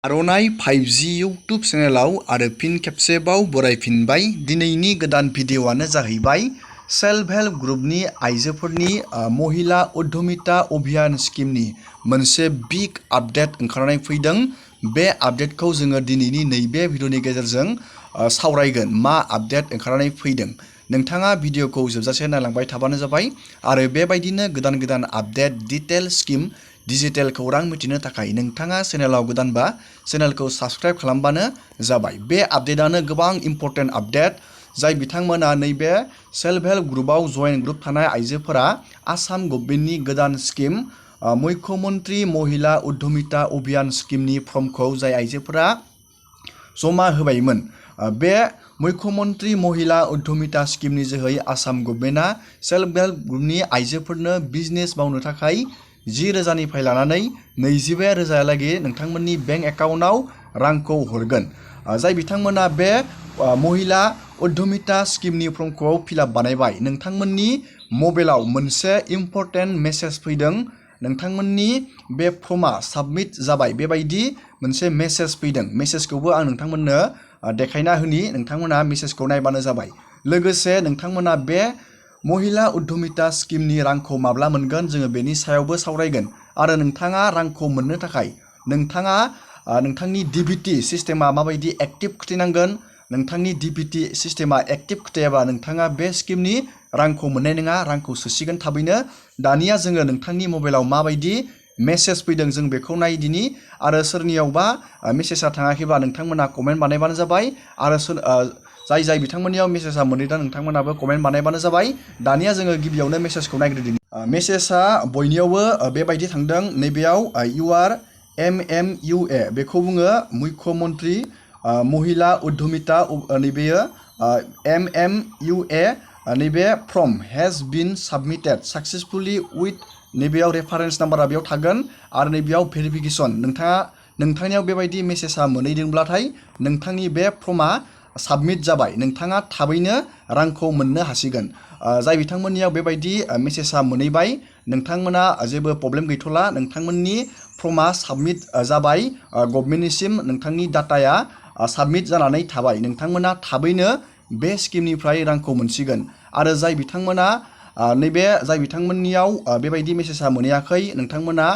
आर'नाइ 5G YouTube चेनेलाव आरो फिन खेबसेबाव बरायफिनबाय। दिनैनि गोदान भिडिअ'आनो जाहैबाय सेल्फ हेल्प ग्रुपनि आइजोफोरनि महिला उद्यमिता अभियान स्किमनि मोनसे बिग आपडेट ओंखारनाय फैदों। बे आपडेटखौ जोङो दिनैनि नैबे भिडिअ'नि गेजेरजों सावरायगोन। मा आपडेट ओंखारनाय फैदों नोंथाङा भिडिअ'खौ जोबजासे नायलांबाय थाबानो जाबाय आरो बेबायदिनो गोदान गोदान आपडेट डिटेल स्किम डिजिटेल खौरां मिथिनो थाखाय नोंथाङा चेनेलाव गोदानबा चेनेलखौ साबस्क्राइब खालामबानो जाबाय। बे आपडेटआनो गोबां इम्पर्टेन्ट आपडेट जाय बिथांमोना नैबे सेल्फ हेल्प ग्रुपआव जयेन ग्रुप थानाय आइजोफोरा आसाम गभर्नमेन्टनि गोदान स्किम मुख्यमन्त्री महिला उद्यमिता अभियान स्किमनि फर्मखौ जाय आइजोफोरा जमा होबायमोन। बे मुख्यमन्त्री महिला उद्यमिता स्किमनि जोहै आसाम गभर्नमेन्टआ सेल्फ हेल्प ग्रुपनि आइजोफोरनो बिजनेस मावनो थाखाय 10,000निफ्राय लानानै 25,000लागै नोंथांमोननि बेंक एकाउन्टआव रांखौ हरगोन। जाय बिथांमोना बे महिला उद्यमिता स्किमनि फर्मखौ फिलआप बानायबाय नोंथांमोननि मबाइलाव मोनसे इम्पर्टेन्ट मेसेज फैदों। नोंथांमोननि बे फर्मआ साबमिट जाबाय बेबायदि मोनसे मेसेज फैदों। मेसेजखौबो आं नोंथांमोननो देखायना होनि, नोंथांमोना मेसेजखौ नायबानो जाबाय। लोगोसे नोंथांमोना बे महिला उद्यमिता स्किमनि रांखौ माब्ला मोनगोन जोङो बेनि सायावबो सावरायगोन। आरो नोंथाङा रांखौ मोननो थाखाय नोंथाङा नोंथांनि डिबिटि सिस्टेमा माबायदि एक्टिभ खिथिनांगोन। नोंथांनि डिबिटि सिस्टेमा एक्टिभ खिथायाबा नोंथाङा बे स्किमनि रांखौ मोननाय नङा, रांखौ सोसिगोन थाबैनो। दानिया जोङो नोंथांनि मबाइलाव माबायदि मेसेज फैदों जों बेखौ नायदिनि आरो सोरनियावबा मेसेजआ थाङाखैबा नोंथांमोना कमेन्ट बानायबानो जाबाय आरो जाय बिथांमोननियाव मेसेजआ मोनहैदों नोंथांमोनाबो कमेन्ट बानायबानो जाबाय। दानिया जोङो गिबियावनो मेसेजखौ नायग्रोदिनि। मेसेजआ बयनियावबो बेबायदि थांदों। नैबेयाव MMUA बेखौ बुङो मुख्यमन्त्री महिला उद्यमिता। नैबेयो MMUA नैबे form has been submitted successfully with नैबेयाव रेफारेन्स नाम्बारा बेयाव थागोन आरो नैबेयाव भेरिफिकेसन। नोंथांनियाव बेबायदि मेसेजआ मोनहैदोंब्लाथाय नोंथांनि बे फर्मआ साबमिट जाबाय, नोंथाङा थाबैनो रांखौ मोननो हासिगोन। जाय बिथांमोननियाव बेबायदि मेसेजआ मोनहैबाय नोंथांमोना जेबो प्रब्लेम गैथ'ला, नोंथांमोननि फर्मआ साबमिट जाबाय गभर्नमेन्टनिसिम, नोंथांनि डाटाया साबमिट जानानै थाबाय, नोंथांमोना थाबैनो बे स्किमनिफ्राय रांखौ मोनसिगोन। आरो जाय बिथांमोननियाव बेबायदि मेसेजआ मोनहैयाखै, नोंथांमोना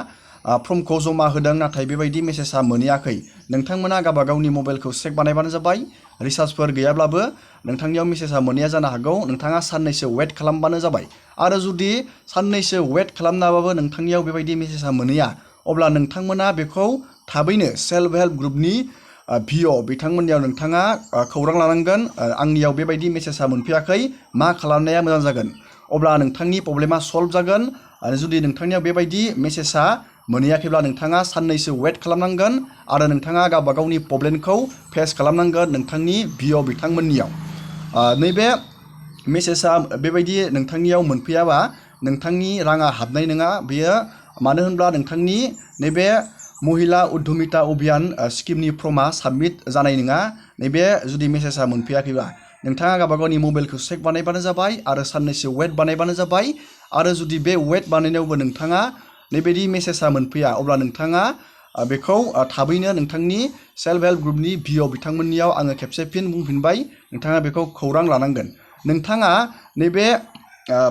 फर्मखौ जमा होदों नाथाय बेबायदि मेसेजआ मोनहैयाखै, नोंथांमोना गावबा गावनि मबाइलखौ चेक बानायबानो जाबाय। रिसार्जफोर गैयाब्लाबो नोंथांनियाव मेसेजआ मोनहैया जानो हागौ, नोंथाङा साननैसो वेट खालामबानो जाबाय। आरो जुदि साननैसो वेट खालामनाबाबो नोंथांनियाव बेबायदि मेसेजआ मोनहैया अब्ला नोंथांमोना बेखौ थाबैनो सेल्फ हेल्प ग्रुपनि भिअ बिथांमोननियाव नोंथाङा खौरां लानांगोन। आंनियाव बेबायदि मेसेजआ मोनफैयाखै, मा खालामनाया मोजां जागोन? अब्ला नोंथांनि प्रब्लेमा सल्भ जागोन। आरो जुदि नोंथांनियाव बेबायदि मेसेजआ मोनहैयाखैब्ला नोंथाङा साननैसो वेट खालामनांगोन आरो नोंथाङा गावबा गावनि प्रब्लेमखौ फेस खालामनांगोन नोंथांनि भिअ बिथांमोननियाव। नैबे मेसेजआ बेबायदि नोंथांनियाव मोनफैयाबा नोंथांनि राङा हाबनाय नङा। बेयो मानो होनब्ला नोंथांनि नैबे महिला उद्यमिता अभियान स्किमनि फर्मआ साबमिट जानाय नङा। नैबे जुदि मेसेजआ मोनफैयाखैबा नोंथाङा गावबा गावनि मबाइलखौ चेक बानायबानो जाबाय आरो साननैसो वेट बानायबानो जाबाय। आरो जुदि बे वेट बानायनायावबो नोंथाङा नैबायदि मेसेजआ मोनफैया अब्ला नोंथाङा बेखौ थाबैनो नोंथांनि सेल्फ हेल्प ग्रुपनि भिअ बिथांमोननियाव आङो खेबसे फिन बुंफिनबाय, नोंथाङा बेखौ खौरां लानांगोन। नोंथाङा नैबे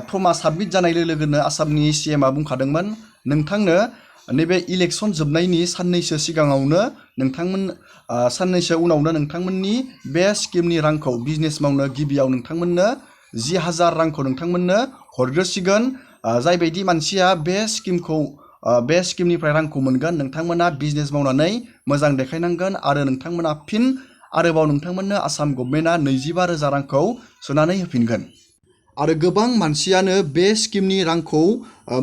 फर्मआ साबमिट जानाय लोगोनो आसामनि CMआ बुंखादोंमोन नोंथांनो नैबे इलेक्सन जोबनायनि साननैसो उनावनो नोंथांमोननि बे स्किमनि रांखौ बिजनेस मावनो गिबियाव नोंथांमोननो 10,000 रांखौ नोंथांमोननो हरग्रोसिगोन। जाय बायदि मानसिया बे स्किमनिफ्राय रांखौ मोनगोन नोंथांमोना बिजनेस मावनानै मोजां देखायनांगोन आरो नोंथांमोना फिन आरोबाव नोंथांमोननो आसाम गभर्नमेन्टआ 25,000 रांखौ सोनानै होफिनगोन। आरो गोबां मानसियानो बे स्किमनि रांखौ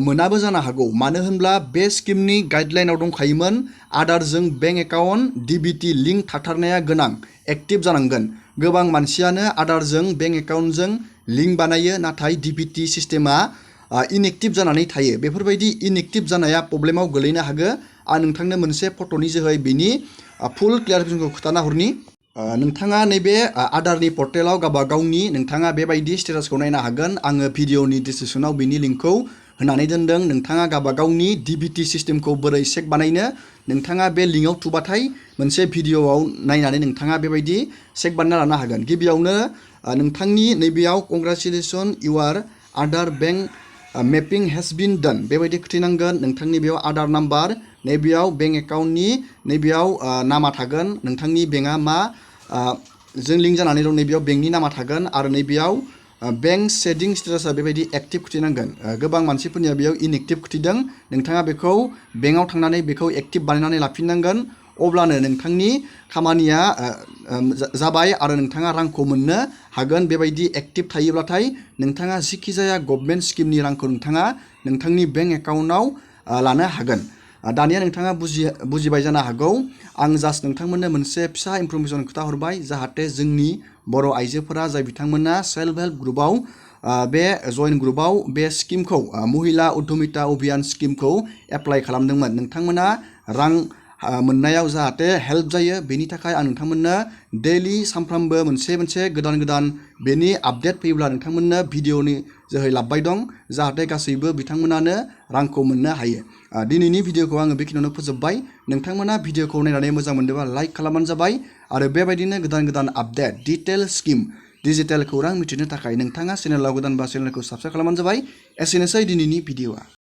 मोनाबो जानो हागौ, मानो होनब्ला बे स्किमनि गाइडलाइनाव दंखायोमोन आधारजों बेंक एकाउन्ट डिबिटि लिंक थाथारनाया गोनां, एक्टिभ जानांगोन। गोबां मानसियानो आधारजों बेंक एकाउन्टजों लिंक बानायो नाथाय डिबिटि सिस्टेमा इनएक्टिभ जानानै थायो। बेफोरबायदि इनएक्टिभ जानाया प्रब्लेमाव गोलैनो हागौ। आं नोंथांनो मोनसे फट'नि जोहै बेनि फुल क्लियारिफिकेसनखौ खोन्थाना हरनि। नोंथाङा नैबे आधारनि पर्टेलाव गावबा गावनि नोंथाङा बेबायदि स्टेटासखौ नायनो हागोन। आङो भिडिअनि डिसक्रिपसनाव बेनि लिंकखौ होनानै दोनदों नोंथाङा गावबा गावनि DBT सिस्टेमखौ बोरै चेक बानायनो नोंथाङा बे लिंकआव थुबाथाय मोनसे भिडिअआव नायनानै नोंथाङा बेबायदि चेक बानायना लानो हागोन। गिबियावनो नोंथांनि नैबेयाव congratulation your Aadhaar bank mapping has been done बेबायदि खिथिनांगोन। नोंथांनि बेयाव आधार नाम्बार नैबेयाव बेंक एकाउन्टनि नैबेयाव नामा थागोन नोंथांनि बेंकआ मा जों लिंक जानानै दं नैबेयाव बेंकनि नामा थागोन आरो नैबेयाव बेंक सेडिं स्टेटासा बेबायदि एक्टिभ खिथिनांगोन। गोबां मानसिफोरनिया बेयाव इनएक्टिभ खिथिदों नोंथाङा बेखौ बेंकआव थांनानै बेखौ एक्टिभ बानायनानै लाफिननांगोन अब्लानो नोंथांनि खामानिया जाबाय आरो नोंथाङा रांखौ मोननो हागोन। बेबायदि एक्टिभ थायोब्लाथाय नोंथाङा जिखि जाया गभर्नमेन्ट स्किमनि रांखौ नोंथाङा नोंथांनि बेंक एकाउन्टआव लानो हागोन। दानिया नोंथाङा बुजिबाय जानो हागौ आं जास्ट नोंथांमोननो मोनसे फिसा इनफरमेसन खोथाहरबाय जाहाथे जोंनि बर' आइजोफोरा जाय बिथांमोना सेल्फ हेल्प ग्रुपआव बे जइन ग्रुपआव बे स्किमखौ महिला उद्यमिता अभियान स्किमखौ एप्लाइ खालामदोंमोन नोंथांमोना रां मोननायाव जाहाथे हेल्प जायो बेनि थाखाय आं नोंथांमोननो डेलि सानफ्रामबो मोनसे गोदान बेनि आपडेट फैयोब्ला नोंथांमोननो भिडिअनि जोहै लाबबाय दं जाहाथे गासैबो बिथांमोनानो रांखौ मोननो हायो। दिनैनि भिडिअखौ आङो बेखिनियावनो फोजोबबाय। नोंथांमोना भिडिअखौ नायनानै मोजां मोनदोंबा लाइक खालामबानो जाबाय आरो बेबायदिनो गोदान आपडेट डिटेल स्किम डिजिटेल खौरां मिथिनो थाखाय नोंथाङा चेनेलाव गोदानबा चेनेलखौ साबस्क्राइब खालामबानो जाबाय। एसेनोसै दिनैनि भिडिअआ।